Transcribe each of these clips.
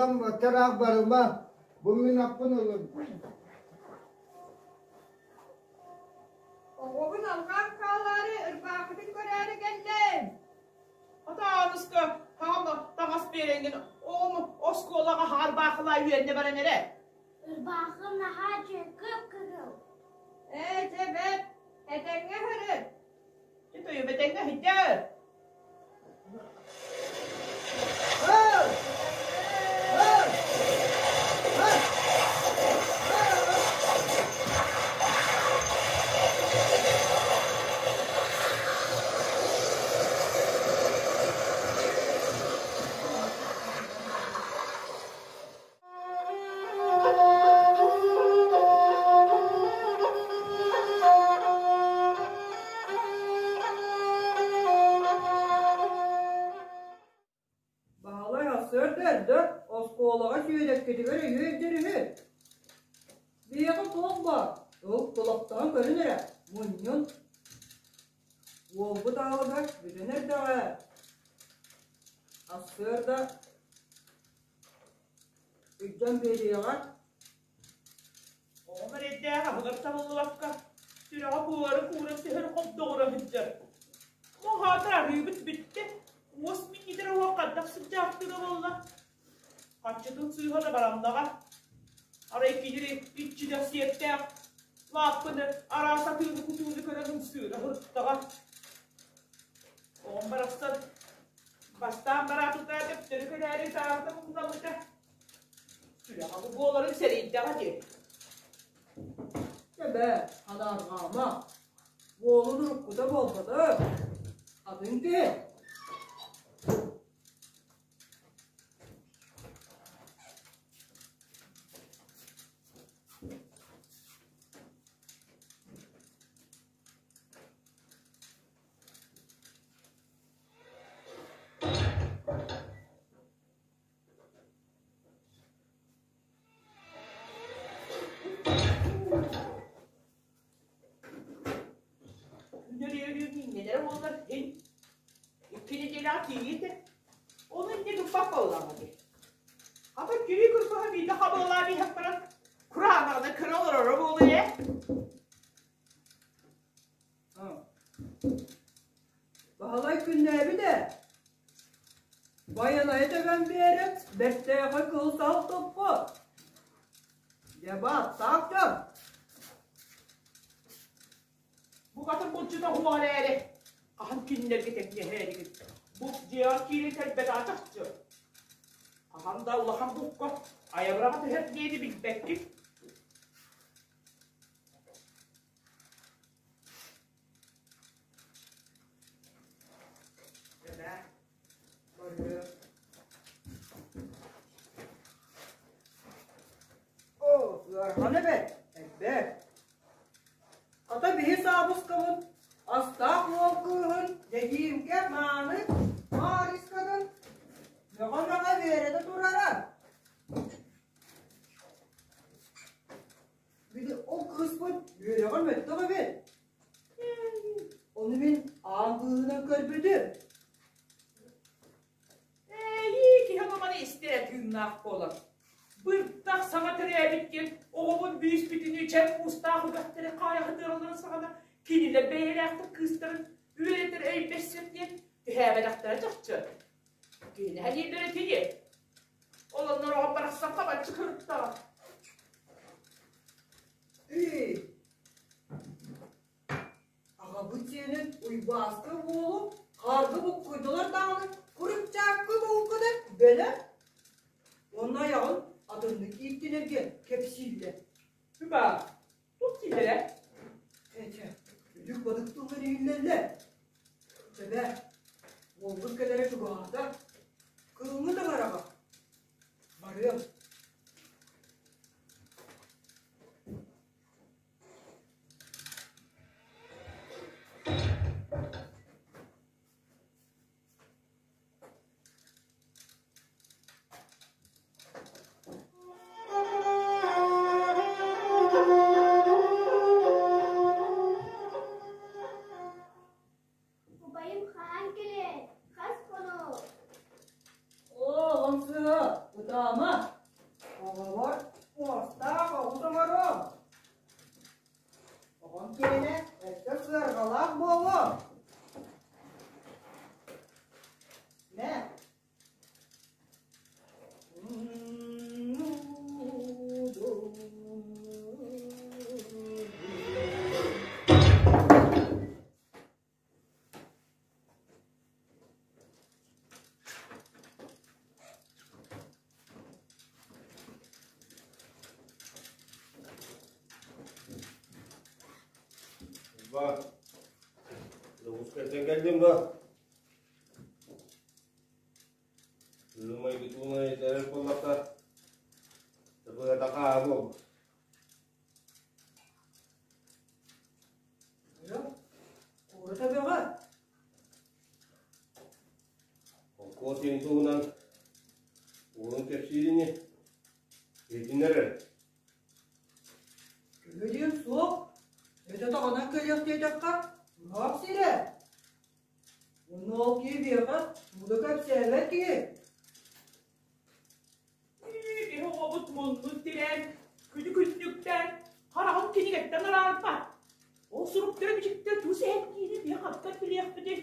Аҕам тараах барыма, бу мин аппын ылын. Оҕобун алҕаан хаалаары ырбаахытын көрөөрү кэллим. Атааныска хаама таҥас биэрэҥҥин оҕом оскуолаҕа хаарбаахылаа үөрэнэ баран эрэ. Ырбаахым наһаа үчүгэй кып-кыһыл. Ээ, чэ бэрт, этэҥҥэ сырыт. Чэ тойом этэҥҥэ сылдьаар. Баһылай сарсыарда эрдэ оскуолаҕа сүөдэккитигэр өйүө илдьэр үһү. Биһиэхэ туох баар, ыл кулахтаһан көрүн эрэ, мунньун. Уолбут аалыга бүтэн эрдэҕэ. Сарсыарда Илдьэн биэриэҕэ. Оҕом эрэйдээх аһыгар табыллыбакка, сүрэҕэ буолары кууран түһэр хобдоҕура сылдьар. Моһоотор аһыыбыт бүттэ, уос минньитэр уол хайдах сылдьаахтыыра буолла? Харчытын сыыһа да бараннаҕа. Арай киһи иччитэх сиэптээх, лааппыны, араас атыыны-кутууну көрөн ымсыыра сырыттаҕа. Оҕом барахсан Бастаан бараатыта төптөрү кэлээри ытаабыта муҥнаммыта. Сүрэҕэ бу буоларын сэрэйдэҕэ дии. Эбээ, ханаарҕаама. Уолун уруккута буолбатах. Атын киһи. Нөрүөлүүр мииннэлэрэ буоллар ин икки нэдиэлэҕэ тиийиэ этэ. Ону инньэ гыммат буоллаҕа дии. Хата кири кырбаһа биирдэ хабыалаан иһэн баран кураанаҕына кыра олороро буолуо ээ. Баһылай күннээбит ээ. Байанайы тэбэн биэрэн, бэртээхэй кыһыл саһыл туппут. Дьэ бааттаах дьон. Букатын булчута уһуоҕа эрээри, хаһан кинилэргэ тэҥнэһээригит. Бу дьиэҕэ киирэн кэлбэтэҕэ чахчы. Хаһан да улахан букка айабыраҕа түһэр диэни билбэккин. Оо, ыарахан эбээт, элбэх. Хата биһи саабыскабыт астаах уол кыыһын Дьэдьиимкэ мааны Маарыскатын мөҕө-мөҕө үөрэтэ турара. Били ол кыыспыт үөрэҕэр мөлтөх эбит. Ону мин аан быыһынан көрбүтүм. Эйии, киһи маманы истэрэ тыыннаах буолар. Быртах саҥа төрөөбүт диэн оҕобун бүүс-бүтүнүү чэм уустаах үгэхтэри хаайа сытыаралларын саҕана кинилэр бэйэлээхтик кыыстарын үөрэтэр өйдөссөр диэн түһээбэтэхтэрэ чахчы. Кинилэһэ дииллэрэ кини. Ол оннор оҕом барахсан хабаччы кырыттаҕа. Эй, аҕабыт сиэнин Уйбааскы уолу хаарга буккуйдулар даҕаны курупчааккы булкута бэлэм. Уонна айаҕын атыннык ииттинэргэ кэпсииллэр. Үба, туох дииллэрэ? Эчэ, үдүк-бадык тыллар иһиллэллэр. Чэбэ, уолбут кэлэрэ чугаһаата. Кыһыҥҥы таҥараҕа барыам. Убайым хаһан кэлэр? Хас хонук? Ба, Дьокуускайтан кэллим ба. Кыымай бутуунай этэрэр буоллахха, табыгатаха буолбут. Куората бөҕө. Холкуос иһин туһунан уолун кэпсиир ини. Иһитиннэр эрэ. Көмө диэн суох. Этэ таҕынан кэлиэх диэтэххэ, ыраах сирэ. Ону ол киһи биэхэ тугу да кэпсээбэт киһи. Киһи оҕобут муннун тирээн, күнү-күннүктээн, хараҕын кинигэттэн араарбат. Ол суруктары-бичиктэр тус эһэттиини биһи хантан билиэхпитий?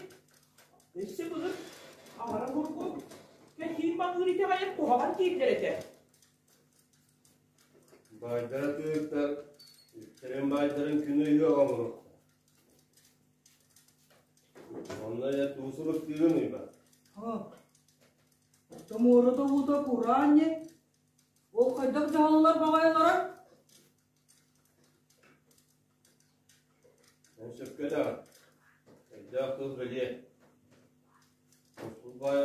Өссө былыр аҥара мургу кэтиир маныыр итэҕэйэр куһаҕан дииллэр этэ. Баайдара тыыттар, үптэрин баайдарын күнү ыһыах оҥоруохтара. Онно дьэ туу суруктыырын ыйбат. Томуора тобуута кураан не? Ол хайдах дьаһаллар баҕайылара? Эн сөпкө этэҕин. Өйдөөх тыл бэлиэ. Баай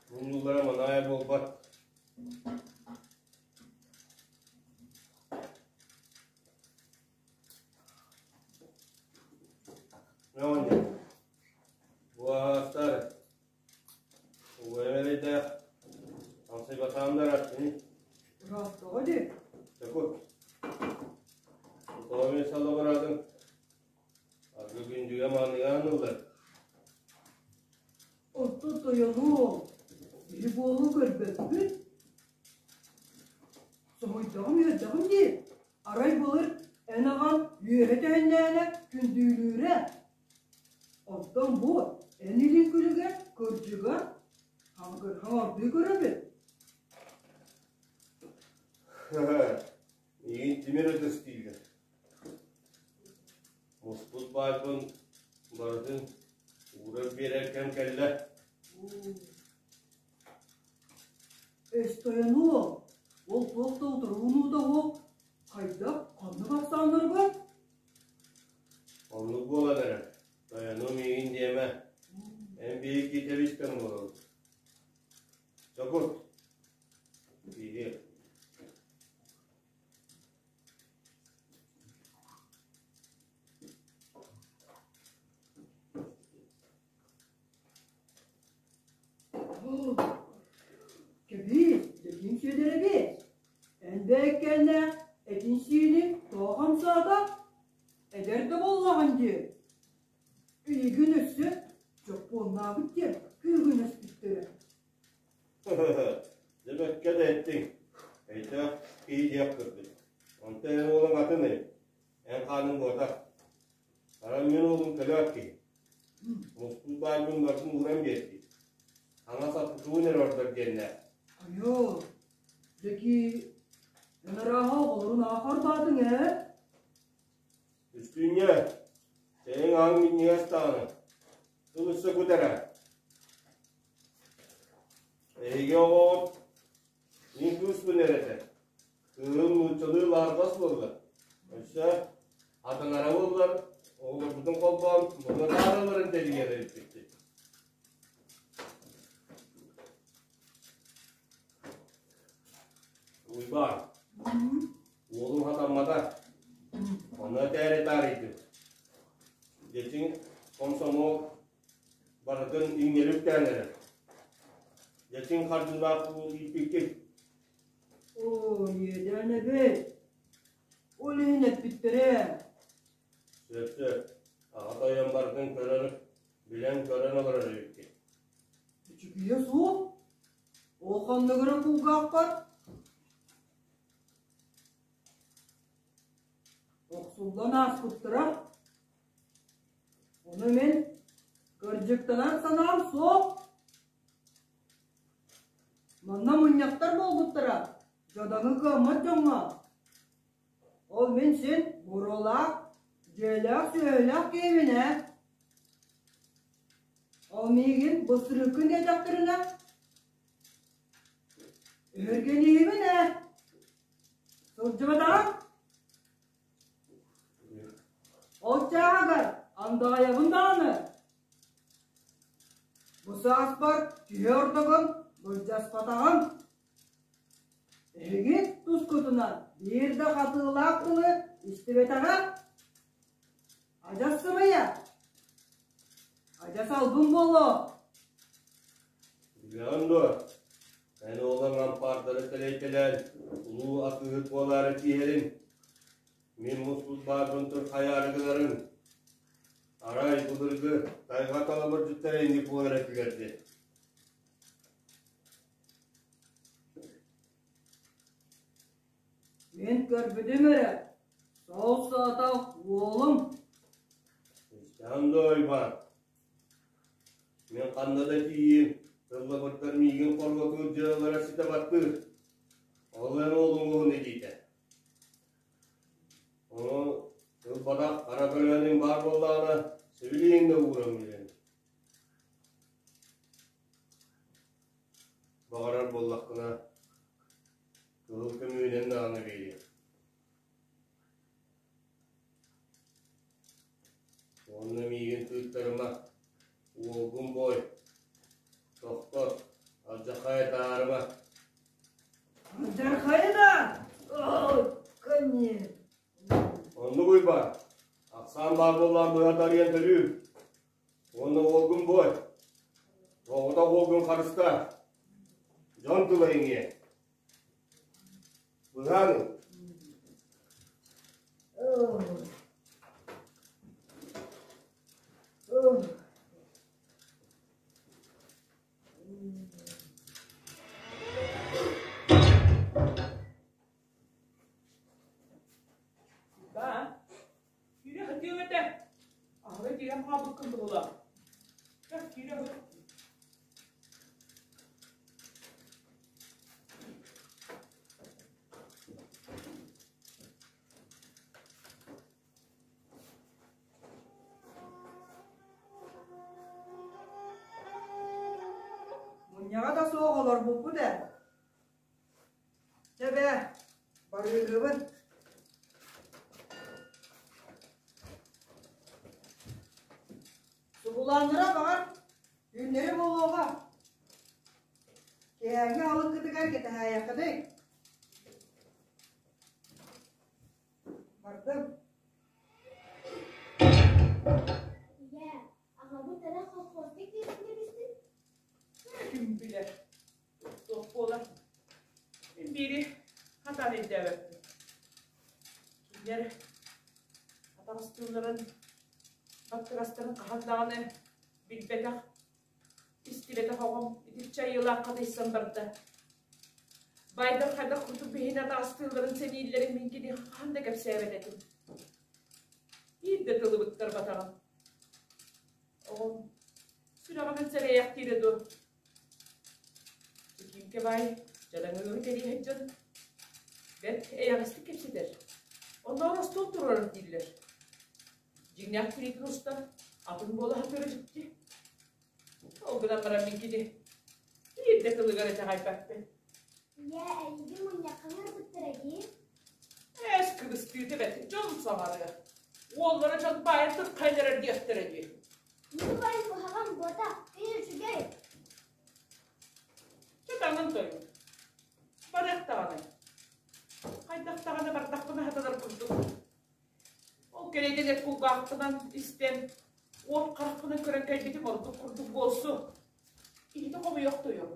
муннуллара манаайа буолбат. Оҕонньор, бу аһаҕастар Убайым эрэйдээх амсайбатаҕым да ырааттыный. Ырааттаҕа дии. Чокур, тоҕо мин салла бараатыҥ? Аргы күндүгэ мааныга аныыллар. Оттон тойонуом, киһи буолуу көрбөппүт. Соһуйдаҕым үөрдэҕим дии. Арай былыр эн аҕаҥ үөһэ түһэннээнэ күндүүлүүрэ. Оттон бу эн илииҥ күлүгэр кырдьыга хаҥырҕаҥардыы көрөбүн. Миигин тимир ытыс дииллэр. Муспут баайбын барытын уурар биэрэр кэм кэллэ. Өстойонуо, ол туох да утуруунуу да суох, хайдах ханнык ахсааннарыгар? Оннук буолан эрэр. Тойонум миигин диэмэ. Эн биһикки тэбистэн буолабыт. Чокур. Киириэх. Кэбиис, дьэкиим Сүөдэрэбиэс, эн бэйэккэннэ этин-сиинин тоҕо хамсаата? Эдэр да буоллаҕын дии. Эйигин өссө дьоппуоннаабыт диэн күүгүнэспиттэрэ. Дьэ бэккэ да эттиҥ. Өйдөөх киһи диэх курдук. Онтон эн уолуҥ атын эбит. Эн хааныҥ буотах. Арай мин уолум көлөөк киһи. Муспут баайбын барытын ууран биэрдим. Хаҥас аттытуун эрэ ордор диэннээх. Айоо, дьэки, эн арааһа оҕолорун аахарбаатыҥ ээ? Үстүүнньэ, чэйиҥ аһыҥ минньигэс даҕаны. Тыл өссө кут эрэ. Эһиги оҕоҕут мин кыыспын эрэ этэ. Кыыһым нууччалыы лаарбас буолла. Өссө атынара буоллар, оҕолорбутун холбоон муна таараларын тэрийэр эбиппит. Уйбаан, уолум хатаммата. Онно этээри таарыйдым. Дьиҥ комсомол барытын иҥнэри үктээн эрэр. Дьиҥ хардыылаах ииппиккит. Оо, иэдээн эбит. Ол иһин эппиттэрэ. Сөп-сөп. Аҕа тойон барытын көрөр, билэн-көрөн олорор эбиккит. Үчүгүйэ суох. Ол ханныгыра кулгаахпар охсуллан ааспыттара. Ону мин кырдьыктанар санаам суох. Манна мунньахтар буолбуттара, дьадаҥы кыаммат дьоҥҥо. Ол мин син буруолаах, дьиэлээх-сүөһүлээх киһибин ээ. Ол миигин быстырыыккын диэтэхтэринэ, өһүргэниибин ээ. Сылдьыбатаҕым. Ол чааһыгар андаҕайабын даҕаны. Бу сааспар киһи ордугун былдьаспатаҕым. Эһиги тускутунан биир да хатыылаах тылы истибэтэҕэ. Адьас сымыйа. Адьас албын буолуо. Билэҕин дуо, эн уолуҥ ампаардары тэлэйтэлээн улуу атыыһыт буолаары тииһэрин, мин муспут баарбын турхайаары гынарын, арай былыргы тайҕа талабырдьыттара инник буолар этилэр дии. Мин көрбүтүм эрэ, сол соотох уолум. Истэҕин дуо, Уйбаан? Мин ханна да тиийиим, тыллабырдар миигин хоруотуур дьыалалара ситэ баттыыр. Ол эн уолуҥ уһун илиитэ. Ону ылбатах хара көлөөнүҥ баар буоллаҕына, сибилигин да ууран биэрэбин. Баҕарар буоллаххына, кыһыл көмүүнэн даҕаны биэриэм. Уонна миигин тыыттарыма, уолгун буой, тохтот, алдьархайы таһаарыма. Алдьархайы да? Конец. Оннук Уйбаан, ахсаан баар буоллаҕына быһа тарыйан төлүүр. Уонна уолгун буой, оҕотох уолгун харыстаа. Дьон тыла иҥиэ. Быһаан ыл. Да, киирэ сытыаҥ этэ. Аһара киирэн хаалбыккын быһыылаах. Чэ, киирэ сыт. Мунньаҕа да суох олорбуппут ээ. Чэ бээ, барыыһыбын. Сугулааннара баҕар түүннэри буолуоҕа. Киэһээҥҥи аһылыккытыгар кэтэһээйэххиний. Бардым. Ийээ, аҕабыт эрэ колхозка киирэн кэбистин. Ким билэр, туох буолар. Мин биири хатаан өйдөөбөппүн. Кинилэр атаҕастыылларын, баттыгастарын хаһан даҕаны билбэтэх, истибэтэх оҕом итиччэ айыылаахха тыйсан барда. Баайдар хайдах курдук биһини атаҕастыылларын сэнииллэрин мин киниэхэ хаһан да кэпсээбэт этим. Биир да тылы быктарбатаҕым. Оҕом сүрэҕинэн сэрэйэхтиирэ дуо? Киимкэ баай дьадаҥыгы кэлии сылдьан бэрт эйэҕэстик кэпсэтэр. Оннооҕор остуол туруорар дииллэр. Дьиҥнээх тириитин устан атын буола сатыыра дьикти. Ол гынан баран мин кини биир да тылыгар итэҕэйбэппин. Ийээ, эйигин мунньахха ыҥырбыттара дии. Эс кыбыстыыта бэрт дьон саҥарыа. Уоллара дьон баайын тырхайан эрэр диэхтэрэ дии. Мин убайым куһаҕан буотах, кини үчүгэй. Чэ таҥын тойон. Барыах даҕаны. Хайдах даҕаны бардахпына хатанар курдук. Ол кэриэтин эт кулгаахпынан истэн, уот харахпынан көрөн кэлбитим ордук курдук буолсу. Иһити хомуйуох тойон.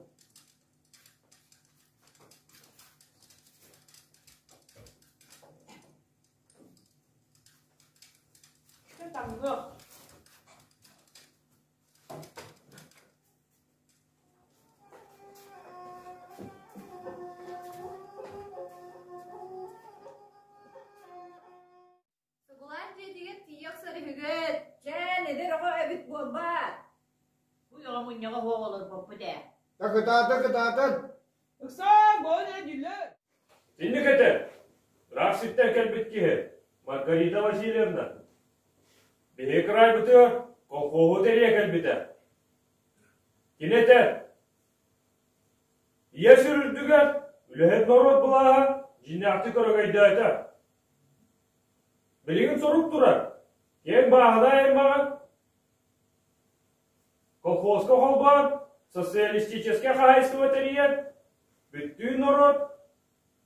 Чэ таҥныах. Сугулаан дьиэтигэр тиийэ охсор үһүгүт. Чээн, эдэр оҕо эбит буолбаат. Бу ыаҕа мунньаҕа суох олорбоппут ээ. Кытаата кытаатан. Ыксаан, буол эрэ дьүллэр. Инник этэ, ыраах сиртэн кэлбит киһи, Маргарита Васильевна. Биһиги кыраайбытыгар колхоһу тэрийэ кэлбитэ. Кини этэр, Ийэ сир үрдүгэр үлэһит норуот былааһа дьиҥнээхтик өрөгөйдөөтө. Билигин сорук турар. Киэҥ бааһынай аймаҕы колхозка холбоон социалистическай хаһаайыстыба тэрийэн, бүттүүн норуот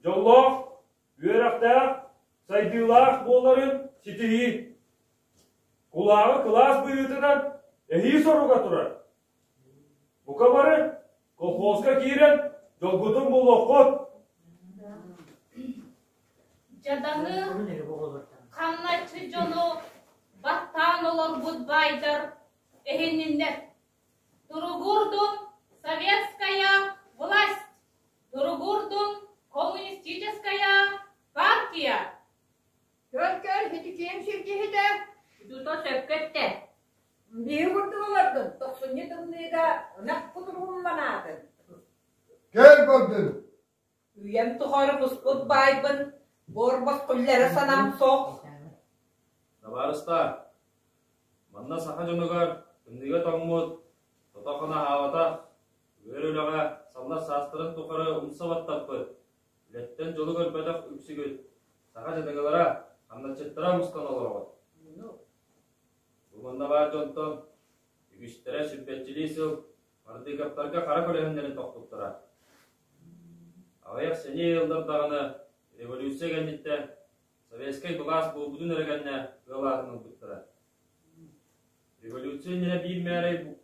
дьоллоох, үөрэхтээх, сайдыылаах буоларын ситиһии. Кулааҕы кылаас быһыытынан эһии соруга турар. Бука бары колхозка киирэн дьолгутун булуоххут. Дьадаҥы, хамначчы дьону баттаан олорбут баайдар эһинниннэр. Туругурдун советская власть! Туругурдун коммунистическая партия! Көр-көр, ити киэҥ сирдьиһитэ. Тута сөпкө эттэ. Биһи курдук олордун, тохсунньу тымныыга ынах кутуругун манаатын. Кэл көрдүн. Үйэм тухары буспут баайбын, буор босхуллара санаам суох. Табаарыстар, манна саха дьонугар тымныыга тоҥмут, тото-хана аһаабатах, ыар үлэҕэ саллар саастарын тухары умса баттаппыт, үлэттэн дьолу көрбөтөх үксүгүт, саха дьадаҥылара, хамначчыттара мустан олороҕут. Бу манна баар дьонтон үгүстэрэ сүүрбэччилии сыл Мардыыкаптарга хара көлөһүннэрин тохпуттара. Аҕыйах сэниэ ыаллар даҕаны революция кэнниттэн советскай былаас буолбутун эрэ кэннэ ыал аатын ылбыттара. Революция иннинэ биир мээрэй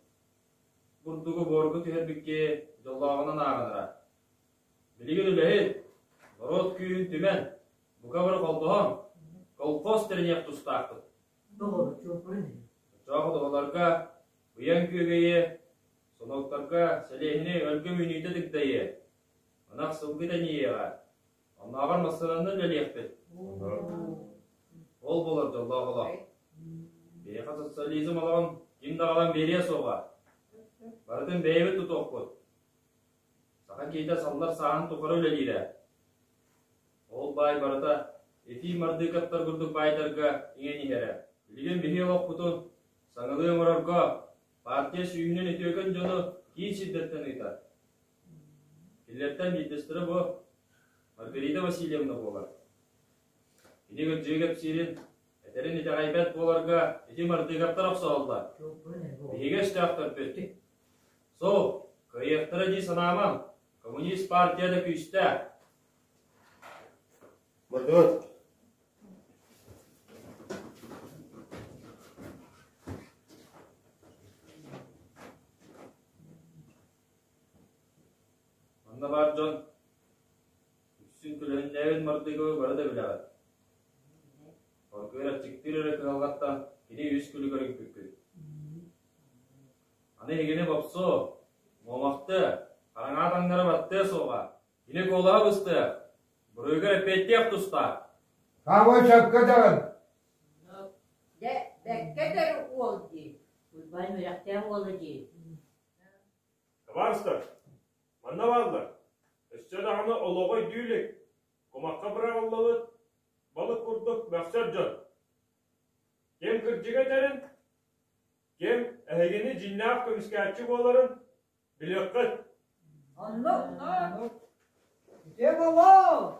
бурдугу буорга түһэрбикки дьоллооҕунан ааҕынара. Билигин үлэһит, норуот күүһүн түмэн, бука бары холбоһон, колхоз тэриниэх тустаахпыт. Оччоох оҕолорго быйаҥ күөгэйи, сонуоктарга сэлиэһини өлгөм үүнүүтэ дыгдайыа, ынах сылгы тэнийиэҕэ, оннооҕор массыынаны үлэлиэхпит. Ол буолар дьоллоох олох. Биһиэхэ социализм олоҕун ким да аҕалан биэриэ суоҕа. Барытын бэйэбит тутуохпут. Саха киһитэ саллар сааһын тухары үлэлиирэ. Ол баай барыта итии мардыыкаптар курдук баайдарга иҥэн иһэрэ. Билигин биһи олохпутун саҥалыы оҥорорго партия сүүһүнэн үтүөкэн дьону киин сирдэртэн ыытар. Кинилэртэн биирдэстэрэ бу Маргарита Васильевна буолар. Кини кырдьыгы кэпсиирин, этэрин итэҕэйбэт буоларга ити мардыыкаптар охсоһоллор. Биһиги өстөөхтөрбүт. Суох, кыайыахтара дии санаамаҥ, коммунист партия да күүстээх. Мардыгыт. Манна баар дьон үксүн көлөһүннээбит Мардыговы бары да билэҕит. Оргуйар аччыктыыр эрэ кыһалҕаттан кини үс күлүгэр үҥпүккүт. Аны эһигини бопсуо, муомахтыа, хараҥаҕа таҥнара баттыа суоҕа. Кини куолаһа быстыа, буруйугар эппиэттиэх тустаах. Саамай сөпкө этэҕин. Дьэ, бэккэ этэр уол дии. Уйбаан үөрэхтээх уола дии. Табаарыстар, манна бааллар. Өссө даҕаны олоҕу өйдүү илик, кумахха быраҕыллыбыт балык курдук мөхсөр дьон. Ким кырдьыгы этэрин, ким эһигини дьиҥнээх көмүскээччи буоларын билиэххит. Оннук. Ити болоо.